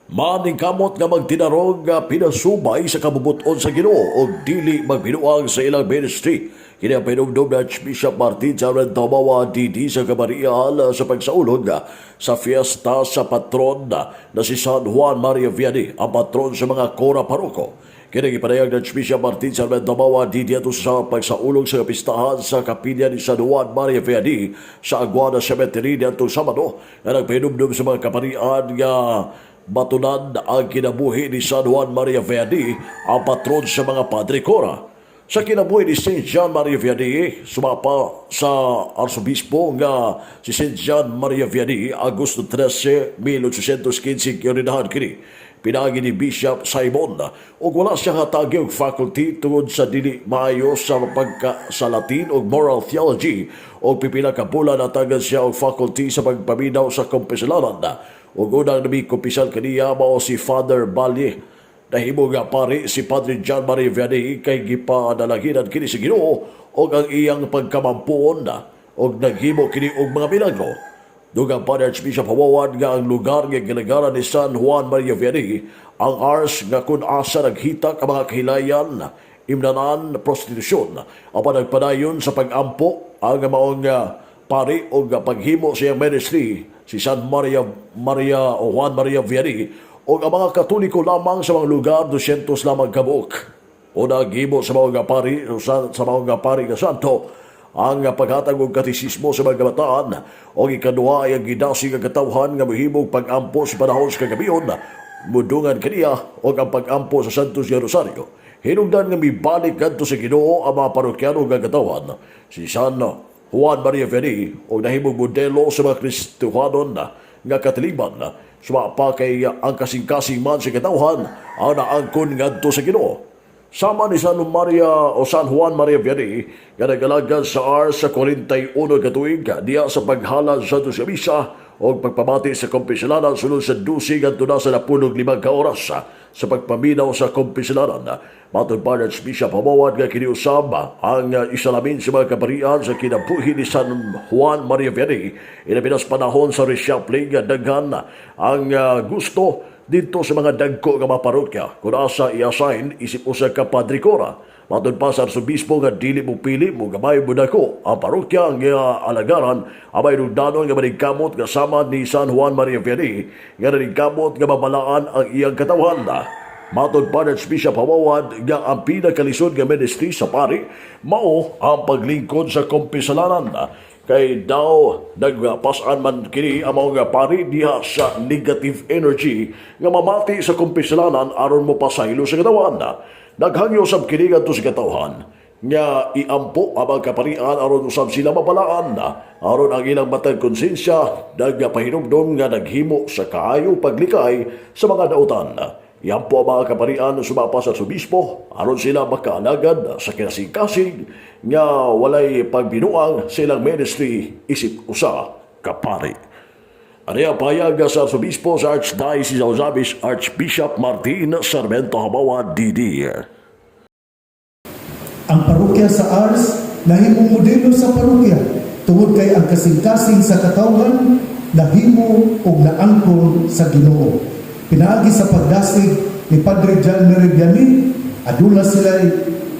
Maningkamot nga magtinarong nga pinasubay sa kabubuton sa Ginoo og dili magbinuang sa ilang ministry. Kini ang pahinumdom ni Archbishop Martin Sarmiento Hamawa DD sa Kamarian sa pagsaulog sa fiesta sa patron na si San Juan Maria Vianney, ang patron sa mga Kora Paroko. Kini gipadayag ng Archbishop Martin Sarmiento Hamawa DD ato sa pagsaulog sa kapistahan sa kapilya ni San Juan Maria Vianney sa Aguada Cemetery niadtong Sabado, nga nagpahinumdom sa mga kaparian nga batunan ang kinabuhi ni San Juan Maria Vianney, ang patron sa mga Padre Kora. Sa kinabuhi ni St. John Maria Vianney, sumapa sa arsobispo nga si St. John Maria Vianney, Agosto 13, 1815 giordinahan kini pinaagi ni Bishop Simon, ug wala siya hatagi og faculty tungod sa dili maayo sa pagka sa Latin ug moral theology, ug pipila ka bulan natagan siya og faculty sa pagpaminaw sa kumpisalanan, ug unang namikumpisal kaniya mao si Father Balye. Nahimo nga pari si Padre John Maria Vianney kay gipadalaginan kini sa Ginoo og ang iyang pagkamampuon og naghimo kini og mga milagro. Dugang pa ni Archbishop Hamawan nga ang lugar nga gilagaran ni San Juan Maria Vianney, ang Ars, nga kung asa naghitak ang mga kahilayan, imnanan, prostitusyon, apan nagpadayon sa pag-ampo ang maong pari o paghimo sa iyang ministry si San Maria Maria o Juan Maria Vianney, o ang mga Katoliko lamang sa mga lugar 200 lamang kabuok. O naghimo sa mga pari o sa mga pari nga santo ang paghatag og katisismo sa mga kabataan, o ikaduha ay ang gidasig ang katawhan nga mohimong pag-ampo sa panahon sa kagabion mudungan kaniya o ang pag-ampo sa Santos Rosario. Hinungdan nga mibalik kadto sa Ginoo ang mga parokyano nga katawhan. Si San Juan Maria Vianney og nahimong modelo sa mga Kristohanon nga katiliban sumapa kay ang kasing-kasing man sa katawhan ang naangkon ngadto sa Ginoo. Sama ni San Maria o San Juan Maria Vianney nga nag-alagad sa Ars sa 41 ka tuig diya sa paghalad sa Santos Misa o pagpamati sa kumpisalanan sulod sa 12 ngadto na sa 15 ka oras sa pagpaminaw sa kumpisalanan. Matod pa ng Archbishop Hamawan nga kiniusab ang isalamin sa mga kaparian sa kinabuhi ni San Juan Maria Vianney ilabi na sa panahon sa reshuffling nga daghan ang gusto dito sa mga dagko nga mga parokya kung asa i-assign isip usa ka Padre Kora. Matod pa sa arsobispo nga dili mo pili mo gamay mo dako ang parokya nga alagaran, abay nugdanon nga manigkamot nga sama ni San Juan Maria Vianney nga nanigkamot nga mabalaan ang iyang katawhan. Matod pa ng Archbishop Hamawan nga ang pinakalisod nga ministry sa pari mao ang paglingkod sa kumpisalanan kay daw nagpasan man kini ang mga pari diha sa negative energy nga mamati sa kumpisalanan aron mo pasaylo sa katawan. Naghangyo sab kini ngadto sa katawhan nga iampo ang mga kaparian aron usab sila mabalaan, aron ang ilang matag konsensya nagpahinumdom nga naghimo sa kaayo paglikay sa mga dautan. Iampo ang mga kaparian sumapa sa arsobispo aron sila makaalagad sa kinasing-kasing nga walay pagbinuang sa ilang ministry isip usa ka pari. Ano ang payag sa arsobispo sa Archdiocese of Ozamiz, Archbishop Martin Sarmiento Hamawa DD? Ang parokya sa Ars nahimong modelo sa parokya tungod kay ang kasing-kasing sa katawhan nahimo og naangkon sa Ginoo. Pinaagi sa pagdasig ni Padre John Mary Vianney, aduna sila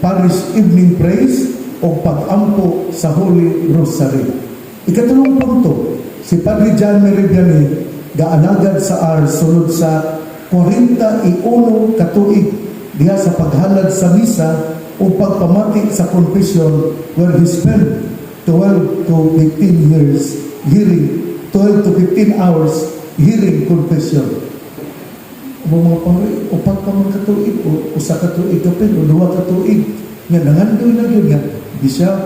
parish evening praise o pag-ampo sa Holy Rosary. Ikatulong punto, si Padre John Mary Vianney gaalagad sa Ars sulod sa 41 katuig diha sa paghalad sa misa o pagpamati sa confession, where he spent 12 to 15 years hearing, 12 to 15 hours hearing confession. Ang mga pari, upat pa man katuig, o usa ka tuig kapin, o duha ka tuig, nga nangandoy na yun nga, Bishop,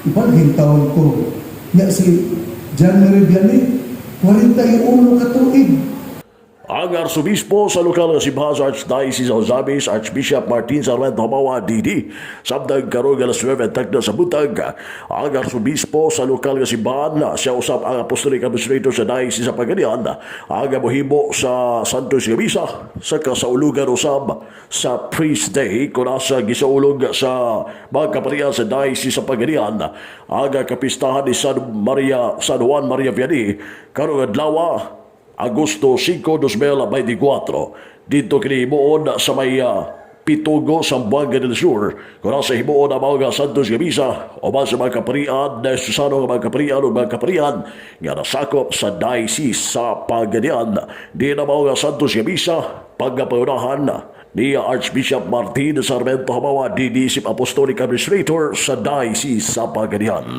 ibalhin taon ko. Nga si John Mary Vianney, 41 ka tuig. Ang arsobispo sa lokal nga simbahan sa Archdiocese of Ozamiz, Archbishop Martin Sarmiento Hamawa DD, samtang karon alas 9:30 sa buntag, ang arsobispo sa lokal nga simbahan, siya usab ang Apostolic Administrator sa Diocese sa Pagadian, ang mohimo sa Santos nga Misa sa kasaulugan usab sa Priest Day kung asa gisaulog sa mga kaparian sa Diocese sa Pagadian ang kapistahan ni San Maria San Juan Maria Vianney karong adlaw. Agosto 5, 2024. Didto kini himuon sa may Pitogo, Zamboanga del Sur. Kung sa himuon ang mga Santos nga Misa uban sa mga kaparian, Diocesano nga mga kaparian o mga kaparian nga nasakop sa Diocese sa Pagadian. Di na mga Santos nga Misa pagkapangunahan ni Archbishop Martin Sarmiento Hamawa, DD, Apostolic Administrator sa Diocese sa Pagadian.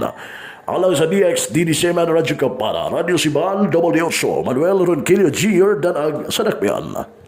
Alang sa DXDD7 Radyo Kampana, Radyo Sibal, W8, Manuel Ronquillo Jr. Danag sa Dakbayan.